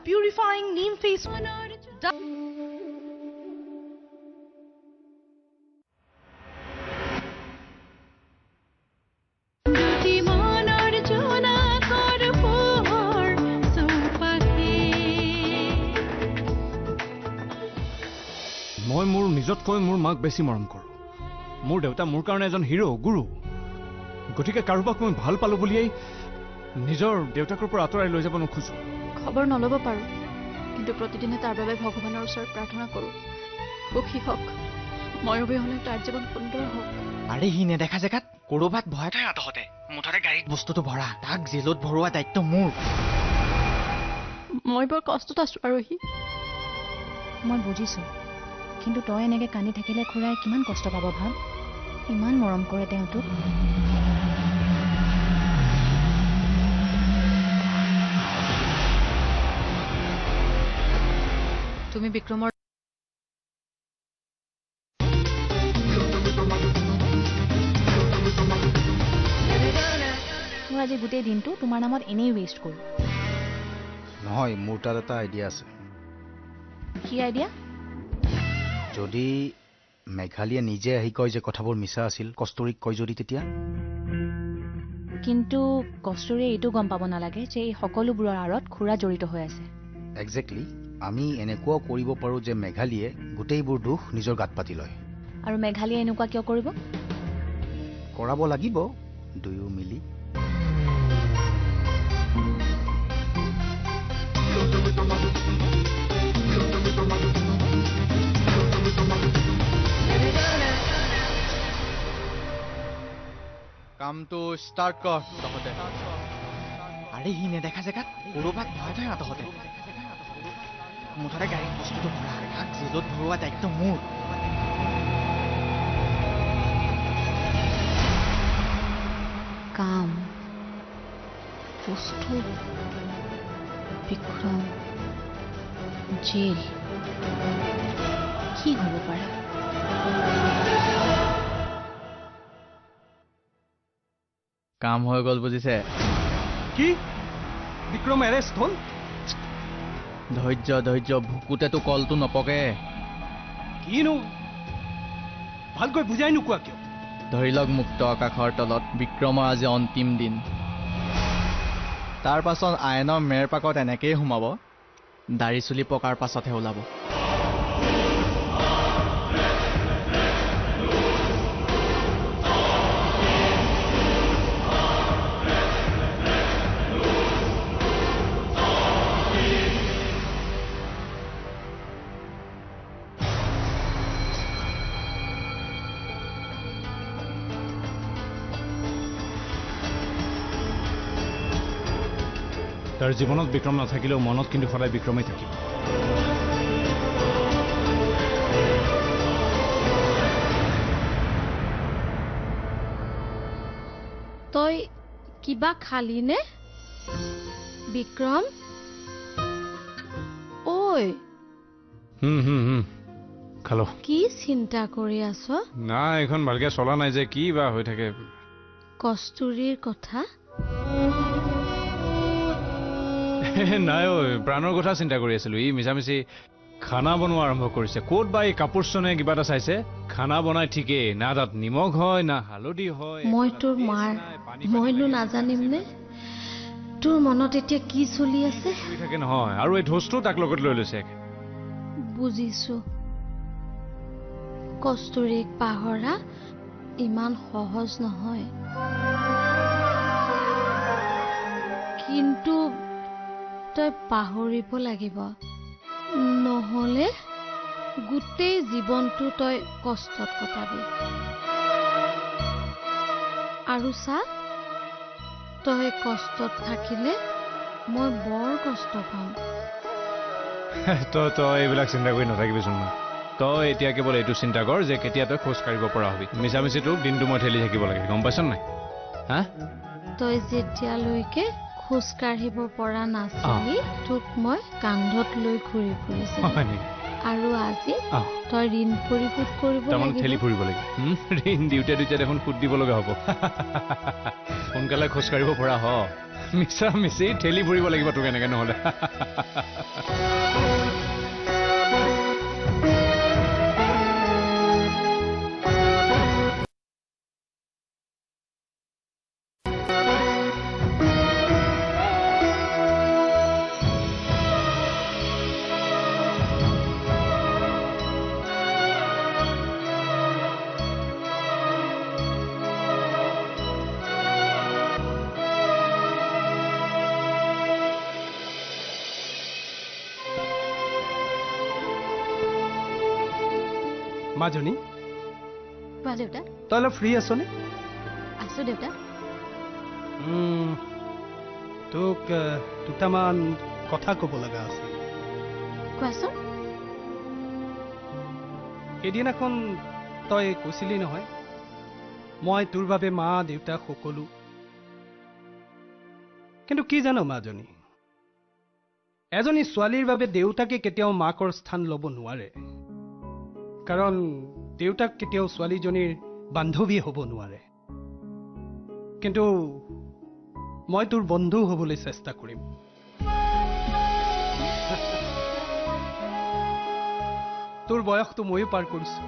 Purifying neem face. মই মোৰ নিজতকৈ মোৰ মাক বেছি মৰম কৰোঁ। মোৰ দেউতা মোৰ কাৰণে এজন হিৰো, গুৰু। গতিকে কাৰোবাক মই ভাল পালোঁ বুলিয়েই নিজৰ দেউতাকৰ পৰা আঁতৰাই লৈ যাব নোখোজোঁ। খবৰ নল'ব পাৰোঁ, কিন্তু প্ৰতিদিনে তাৰ বাবে ভগৱানৰ ওচৰত প্ৰাৰ্থনা কৰোঁ, সুখী হওক, মই অবিহনে তাৰ জীৱন সুন্দৰ হওক। আৰে সি নেদেখা জেগাত ক'ৰবাত ভৰাই থয় তহঁতে, মুঠতে গাড়ীত বস্তুটো ভৰা, তাক জেলত ভৰোৱা দায়িত্ব মোৰ। মই বৰ কষ্টত আছোঁ আৰোহী। মই বুজিছোঁ, কিন্তু তই এনেকৈ কান্দি থাকিলে খুৰাই কিমান কষ্ট পাব ভাব। ইমান মৰম কৰে তেওঁ তোক। তুমি বিক্ৰমৰ মোৰ আজি গোটেই দিনটো তোমাৰ নামত এনেই ৱেষ্ট কৰোঁ। নহয়, মোৰ তাত এটা আইডিয়া আছে। কি আইডিয়া? যদি মেঘালীয়ে নিজে আহি কয় যে কথাবোৰ মিছা আছিল, কস্তুৰীক কয় যদি, তেতিয়া? কিন্তু কস্তুৰীয়ে এইটো গম পাব নালাগে যে এই সকলোবোৰৰ আঁৰত খুৰা জড়িত হৈ আছে। একজেক্টলি। আমি এনেকুৱাও কৰিব পাৰোঁ যে মেঘালীয়ে গোটেইবোৰ দোষ নিজৰ গাত পাতি লয়। আৰু মেঘালীয়ে এনেকুৱা কিয় কৰিব? কৰাব লাগিব দুয়ো মিলি। কামটো ষ্টাৰ্ট কৰ তহঁতে। আৰে সি নেদেখা জেগাত ক'ৰবাত ভৰাই থয় না তহঁতে, মুঠতে গাড়ীত বস্তুটো ভৰা, তাক জেলত ভৰোৱা দায়িত্ব মোৰ। কাম, বস্তু, বিক্ৰম, জেল, কি হ'ব পাৰে? কাম হৈ গ'ল বুজিছে। কি? বিক্ৰম এৰেষ্ট হ'ল? ধৈৰ্য ধৈৰ্য, ভুকুতেতো কলটো নপকে। কিনো ভালকৈ বুজাই নোকোৱা কিয়? ধৰি লওক মুক্ত আকাশৰ তলত বিক্ৰমৰ আজি অন্তিম দিন। তাৰ পাছত আইনৰ মেৰ পাকত এনেকেই সোমাব, দাড়ি চুলি পকাৰ পাছতহে ওলাব। তাৰ জীৱনত বিক্ৰম নাথাকিলেও মনত কিন্তু সদায় বিক্ৰমেই থাকিব। তই কিবা খালি নে বিক্ৰম? ঐ। হুম হুম হুম, খালো। কি চিন্তা কৰি আছ? নাই, এইখন ভালকে চলা নাই যে, কি বা হৈ থাকে। কস্তুৰীৰ কথা? নাই ঐ, প্ৰাণৰ কথা চিন্তা কৰি আছিলো। ই মিছামিছি খানা বনোৱা আৰম্ভ কৰিছে। ক'ত বা এই কাপোৰচনে কিবা এটা চাইছে, খানা বনাই ঠিকেই, না তাত নিমখ হয় না হালধি হয়। মই তোৰ মাৰ, মইনো নাজানিম নে তোৰ মনত এতিয়া কি চলি আছে? থাকে নহয়, আৰু এই ঢোচটো তাক লগত লৈ লৈছে। বুজিছো, কস্তুৰীক পাহৰা ইমান সহজ নহয়, কিন্তু তই পাহৰিব লাগিব, নহ'লে গোটেই জীৱনটো তই কষ্টত কটাবি। আৰু চা, তই কষ্টত থাকিলে মই বৰ কষ্ট পাওঁ। তই তই এইবিলাক চিন্তা কৰি নাথাকিবিচোন। তই এতিয়া কেৱল এইটো চিন্তা কৰ যে কেতিয়া তই খোজ কাঢ়িব পৰা হবি। মিছামিছি তোক দিনটো মই ঠেলি থাকিব লাগে, গম পাইছ নাই? হা, তই যেতিয়ালৈকে খোজ কাঢ়িব পৰা নাছিলি তোক মই কান্ধত লৈ ঘূৰি ফুৰিছিলো, আৰু আজি তই ঋণ পৰিশোধ কৰিব লাগিব। ঠেলি ফুৰিব লাগিব। ঋণ দিওঁতে দিওঁতে দেখোন সুদ দিব লগা হ'ব। সোনকালে খোজ কাঢ়িব পৰা হ, মিছা মিছি ঠেলি ফুৰিব লাগিব তোক এনেকে নহ'লে। মাজনী। কোৱা দেউতা। তই অলপ ফ্ৰী আছনে? আছো দেউতা। তোক দুটামান কথা ক'ব লগা আছিল। কোৱাচোন। সেইদিনাখন তই কৈছিলি নহয়, মই তোৰ বাবে মা দেউতা সকলো। কিন্তু কি জানো মাজনী, এজনী ছোৱালীৰ বাবে দেউতাকে কেতিয়াও মাকৰ স্থান ল'ব নোৱাৰে। কাৰণ দেউতাক কেতিয়াও ছোৱালীজনীৰ বান্ধৱী হ'ব নোৱাৰে। কিন্তু মই তোৰ বন্ধু হ'বলৈ চেষ্টা কৰিম। তোৰ বয়সটো ময়ো পাৰ কৰিছো,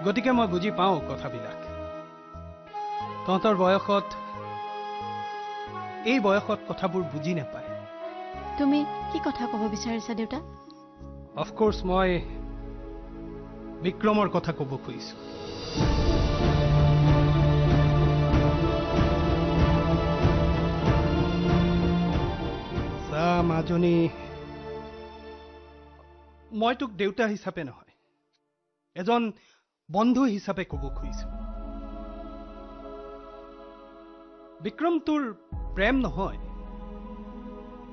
গতিকে মই বুজি পাওঁ কথাবিলাক। তহঁতৰ বয়সত, এই বয়সত কথাবোৰ বুজি নাপায়। তুমি কি কথা ক'ব বিচাৰিছা দেউতা? অফক'ৰ্চ মই বিক্ৰমৰ কথা ক'ব খুজিছো। চা মাজনী, মই তোক দেউতা হিচাপে নহয়, এজন বন্ধু হিচাপে ক'ব খুজিছো। বিক্ৰম তোৰ প্ৰেম নহয়,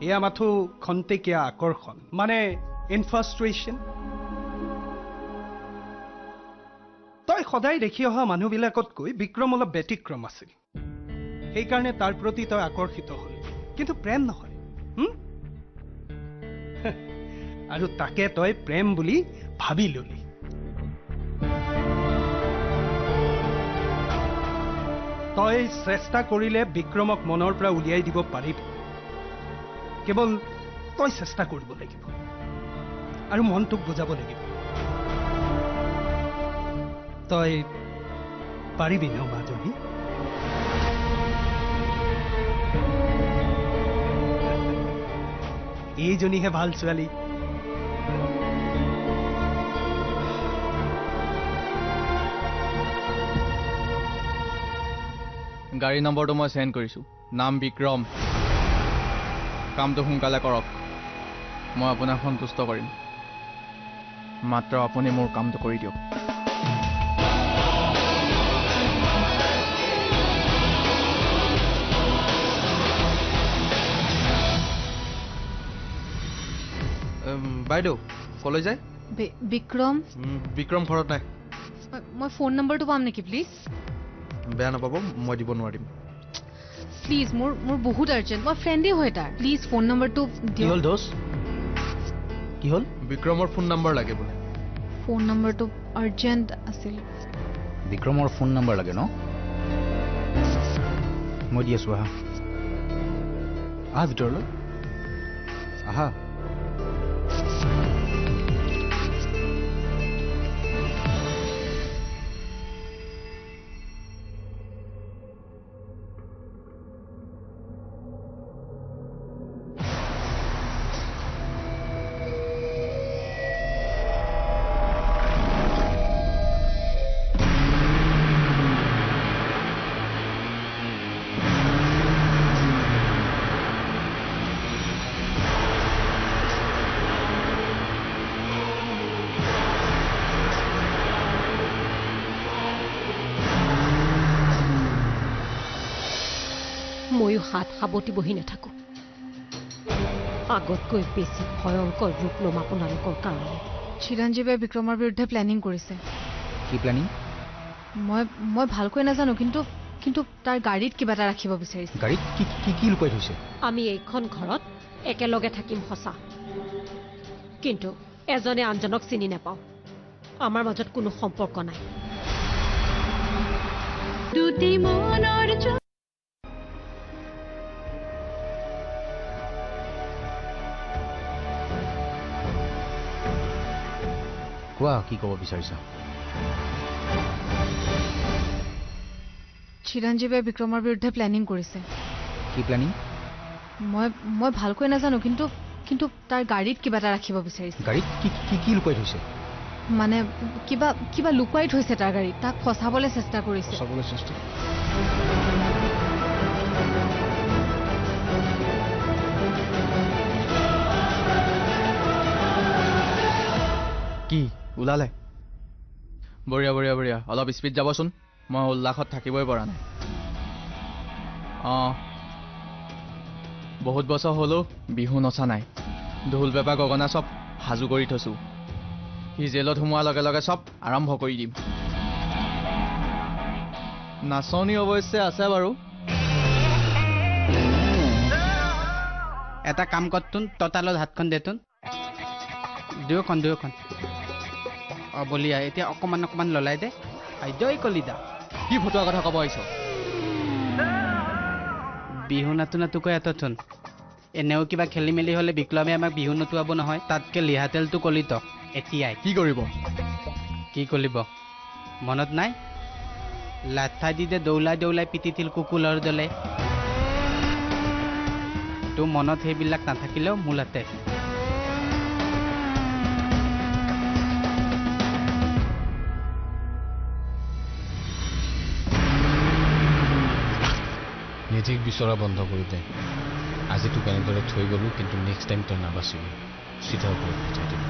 এয়া মাথো খন্তেকীয়া আকৰ্ষণ, মানে ইনফাষ্ট্ৰেশ্যন। তই সদায় দেখি অহা মানুহবিলাকতকৈ বিক্ৰম অলপ ব্যতিক্ৰম আছিল, সেইকাৰণে তাৰ প্ৰতি তই আকৰ্ষিত হলি, কিন্তু প্ৰেম নহয়। আৰু তাকে তই প্ৰেম বুলি ভাবি ললি। তই চেষ্টা কৰিলে বিক্ৰমক মনৰ পৰা উলিয়াই দিব পাৰিবি, কেৱল তই চেষ্টা কৰিব লাগিব আৰু মনটোক বুজাব লাগিব। তই পাৰিবি ন মাজনী? এইজনীহে ভাল ছোৱালী। গাড়ী নম্বৰটো মই চেণ্ড কৰিছোঁ, নাম বিক্ৰম। কামটো সোনকালে কৰক, মই আপোনাক সন্তুষ্ট কৰিম। মাত্ৰ আপুনি মোৰ কামটো কৰি দিয়ক। বাইদেউ কলৈ যায়? বিক্ৰম। বিক্ৰম ঘৰত নাই। মই ফোন নম্বৰটো পাম নেকি প্লিজ? বেয়া নাপাব, মই দিব নোৱাৰিম। প্লিজ, মোৰ মোৰ বহুত আৰ্জেণ্ট, মই ফ্ৰেণ্ডেই হয় তাৰ। প্লিজ ফোন নম্বৰটো কি হ'ল দোষ? কি হ'ল? বিক্ৰমৰ ফোন নম্বৰ লাগে বোলে। ফোন নম্বৰটো আৰ্জেণ্ট আছিল। বিক্ৰমৰ ফোন নম্বৰ লাগে ন? মই দি আছোঁ, আহা আহা ভিতৰলৈ আহা। ময়ো হাত সাৱটি বহি নাথাকো। আগতকৈ বেছি ভয়ংকৰ ৰূপ ল'ম আপোনালোকৰ কাৰণে। চিৰঞ্জীৱে বিক্ৰমৰ বিৰুদ্ধে প্লেনিং কৰিছে। কি প্লেনিং? মই ভালকৈ নাজানো, কিন্তু কিন্তু তাৰ গাড়ীত কিবা এটা ৰাখিব বিচাৰিছে। গাড়ীত কি কি কি লুকুৱাই থৈছে? আমি এইখন ঘৰত একেলগে থাকিম সঁচা, কিন্তু এজনে আনজনক চিনি নাপাওঁ। আমাৰ মাজত কোনো সম্পৰ্ক নাই। দুটি মনৰ কোৱা, কি ক'ব বিচাৰিছা? চিৰঞ্জীৱে বিক্ৰমৰ বিৰুদ্ধে প্লেনিং কৰিছে। কি প্লেনিং? মই ভালকৈ নাজানো, কিন্তু কিন্তু তাৰ গাড়ীত কিবা এটা ৰাখিব বিচাৰিছে। গাড়ীত কি কি কি লুকুৱাই থৈছে? মানে কিবা কিবা লুকুৱাই থৈছে তাৰ গাড়ীত, তাক ফচাবলৈ চেষ্টা কৰিছে। ফচাবলৈ চেষ্টা? কি ওলালে? বঢ়িয়া বঢ়িয়া বঢ়িয়া, অলপ স্পীড যাবচোন, মই উল্লাসত থাকিবই পৰা নাই। অঁ, বহুত বছৰ হ'লেও বিহু নচা নাই। ঢোল পেঁপা গগনা চব সাজু কৰি থৈছোঁ। সি জেলত সোমোৱাৰ লগে লগে চব আৰম্ভ কৰি দিম। নাচনী অৱশ্যে আছে বাৰু। এটা কাম কৰতোন, ততালত হাতখন দেতোন, দুয়োখন দুয়োখন। অঁ বলিয়া, এতিয়া অকণমান অকণমান ললাই দে। জয় কলিদা। কি ফটোৱা কথা ক'ব আহিছ? বিহু নাতো নাটোকৈ এতথোন, এনেও কিবা খেলি মেলি হ'লে বিক্ৰমে আমাক বিহু নতুৱাব নহয়। তাতকৈ লিহাতেলটো কলিত এতিয়াই। কি কৰিব? কি কৰিব মনত নাই? লাঠা দি যে দৌলাই দৌলাই পিটিছিল কুকুৰৰ দলে। তোৰ মনত সেইবিলাক নাথাকিলেও মূলতে। নিধিক বিচৰা বন্ধ কৰি দে। আজি তোক এনেদৰে থৈ গ'লো, কিন্তু নেক্সট টাইম তই নাবাচিবি। চিধা ওপৰত পঠাই দিম।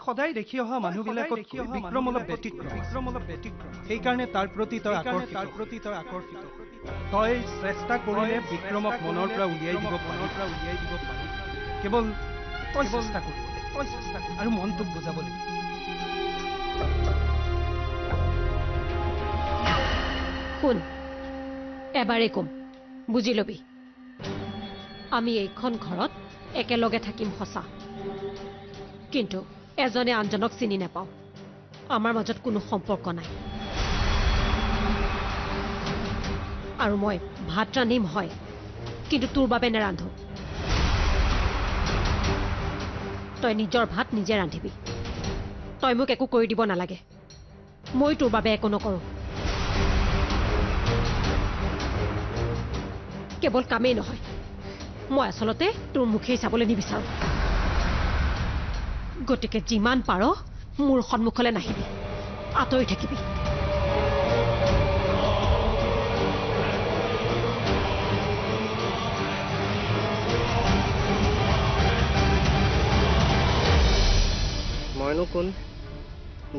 সদায় দেখি অহা মানুহবিলাকত বিক্ৰম অলপ ব্যতিক্ৰম, সেইকাৰণে তাৰ প্ৰতি তই আকৰ্ষিত। তই চেষ্টা কৰিলে বিক্ৰমক মনৰ পৰা উলিয়াই দিব পাৰি। কেৱল তই চেষ্টা কৰিব আৰু মনটোক বুজাব লাগিব। শুন, এবাৰেই কম, বুজি লবি। আমি এইখন ঘৰত একেলগে থাকিম সঁচা, কিন্তু এজনে আনজনক চিনি নাপাওঁ। আমাৰ মাজত কোনো সম্পৰ্ক নাই। আৰু মই ভাত ৰান্ধিম হয়, কিন্তু তোৰ বাবে নাৰান্ধো। তই নিজৰ ভাত নিজে ৰান্ধিবি। তই মোক একো কৰি দিব নালাগে, মই তোৰ বাবে একো নকৰোঁ। কেৱল কামেই নহয়, মই আচলতে তোৰ মুখেই চাবলৈ নিবিচাৰোঁ। গতিকে যিমান পাৰ মোৰ সন্মুখলৈ নাহিবি, আঁতৰি থাকিবি। মইনো কোন?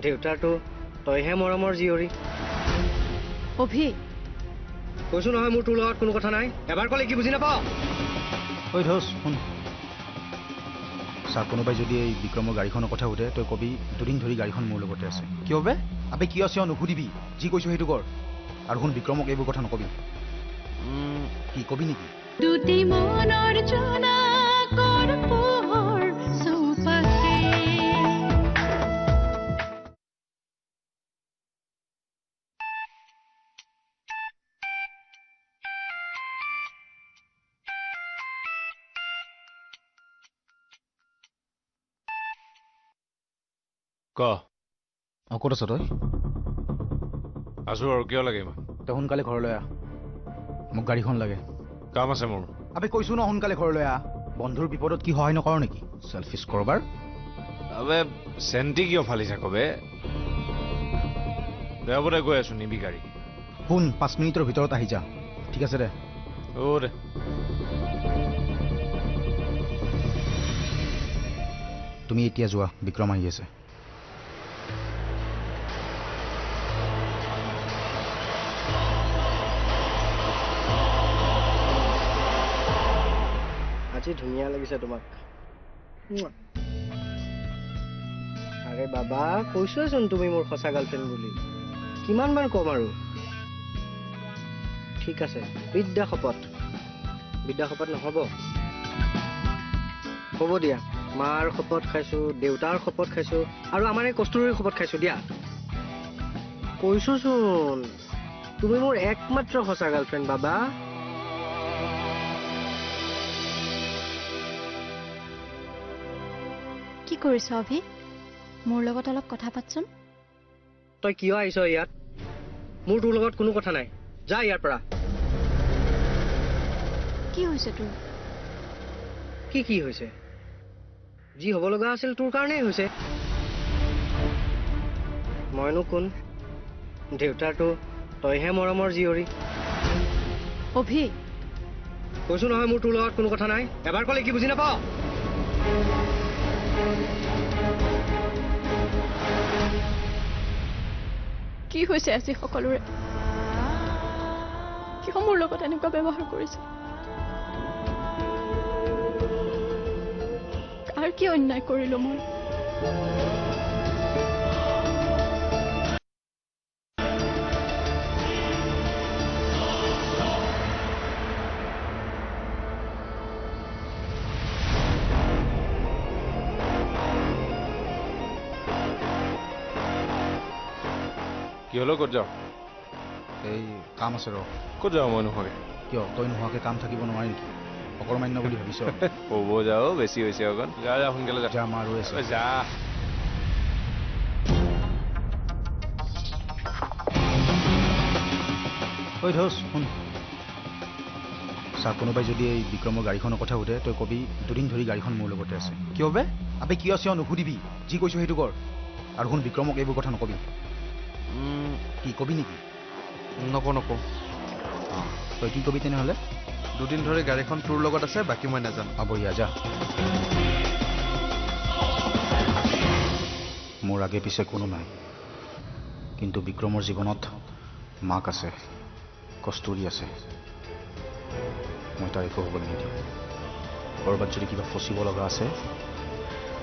দেউতাৰতো তইহে মৰমৰ জীয়ৰী। অভি, কৈছো নহয় মোৰ তোৰ লগত কোনো কথা নাই। এবাৰ ক'লে কি বুজি নাপাওঁ? ঐ ধোচ শুন, চা, কোনোবাই যদি এই বিক্ৰমৰ গাড়ীখনৰ কথা সোধে, তই কবি দুদিন ধৰি গাড়ীখন মোৰ লগতে আছে। কিয় বে? আবে কিয় আছে নুসুধিবি, যি কৈছো সেইটো কৰ। আৰু শুন, বিক্ৰমক এইবোৰ কথা নকবি। কি কবি নেকি? দুটি মনৰ জোনাকৰ পোহৰ চৌপাশে। ক। অঁ, ক'ত আছ তই? আছো আৰু, কিয় লাগে ইমান? তই সোনকালে ঘৰলৈ আহ, মোক গাড়ীখন লাগে। কাম আছে মোৰ। আবে কৈছো ন, সোনকালে ঘৰলৈ আহ। বন্ধুৰ বিপদত কি সহায় নকৰ নেকি? চেলফিছ কৰবাৰ। আবে চেণ্টি কিয় ফালি থাক বে? দে হ'ব দে, গৈ আছো, নিবি গাড়ী। শুন, 5 মিনিটৰ ভিতৰত আহি যা। ঠিক আছে দে। অ' দে। তুমি এতিয়া যোৱা, বিক্ৰম আহি আছে। আজি ধুনীয়া লাগিছে তোমাক। আৰে বাবা, কৈছোৱেচোন তুমি মোৰ সঁচা গাৰ্লফ্ৰেণ্ড বুলি। কিমান বাৰ ক'ম আৰু? ঠিক আছে, বিদ্যা শপত। বিদ্যা শপত নহ'ব, হ'ব দিয়া। মাৰ শপত খাইছোঁ, দেউতাৰ শপত খাইছোঁ, আৰু আমাৰ এই কস্তুৰীৰ শপত খাইছোঁ। দিয়া কৈছোঁচোন, তুমি মোৰ একমাত্ৰ সঁচা গাৰ্লফ্ৰেণ্ড বাবা। কি কৰিছ অভি? মোৰ লগত অলপ কথা পাতচোন। তই কিয় আহিছ ইয়াত? মোৰ তোৰ লগত কোনো কথা নাই, যা ইয়াৰ পৰা। কি হৈছে তোৰ? কি কি হৈছে? যি হ'ব লগা আছিল তোৰ কাৰণেই হৈছে। মইনো কোন? দেউতাৰতো তইহে মৰমৰ জীয়ৰী। অভি কৈছো নহয় মোৰ তোৰ লগত কোনো কথা নাই। এবাৰ ক'লে কি বুজি নাপাওঁ? কি হৈছে আজি সকলোৰে? কিয় মোৰ লগত এনেকুৱা ব্যৱহাৰ কৰিছে? কাৰ কি অন্যায় কৰিলো মই? কি হলো? ক'ত যাওঁ? এই কাম আছে ৰ। ক'ত যাওঁ মই নোহোৱাকে? কিয়, তই নোহোৱাকে কাম থাকিব নোৱাৰি নেকি? অকৰ্মান্য বুলি ভাবিছ? হ'ব যাওঁ, বেছি হৈছে অকণ। যা যা সোনকালে যা। যা, মা ৰৈ আছে। যা। ঐ ধোচ শুন, চা, কোনোবাই যদি এই বিক্ৰমৰ গাড়ীখনৰ কথা সোধে, তই কবি দুদিন ধৰি গাড়ীখন মোৰ লগতে আছে। কিয় বে? আবে কিয় চিয় নুসুধিবি, যি কৈছোঁ সেইটো কৰ। আৰু শুন, বিক্ৰমক এইবোৰ কথা নকবি। কি কবি নেকি? নকওঁ নকওঁ। তই কি কবি তেনেহ'লে? দুদিন ধৰি গাড়ীখন তোৰ লগত আছে, বাকী মই নাজানো। বঢ়িয়া, যা। মোৰ আগে পিছে কোনো নাই, কিন্তু বিক্ৰমৰ জীৱনত মাক আছে, কস্তুৰী আছে। মই তাৰ একো হ'বলৈ নিদিওঁ। ক'ৰবাত যদি কিবা ফচিব লগা আছে,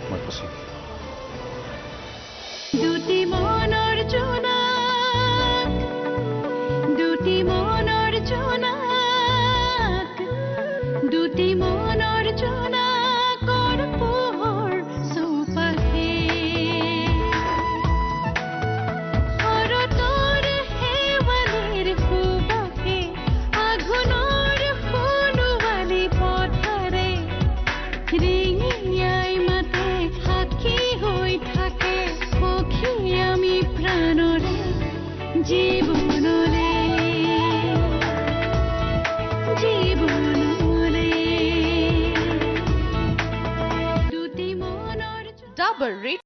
মই ফচিম। দুটি মনৰ জোনাক, দুটি মনৰ জোনাক, দুটি মনৰ জোনাকৰ পোহৰ চৌপাশে, শৰতৰ শেৱালিৰ সুবাসে, আঘোণৰ সোণোৱালী পথাৰে, ৰিঙিয়াই মাতে সাক্ষী হৈ থাকে সখী আমি প্ৰাণৰে জীৱনৰে জীৱনৰে। দুটি মনৰ ডাবল ৰেট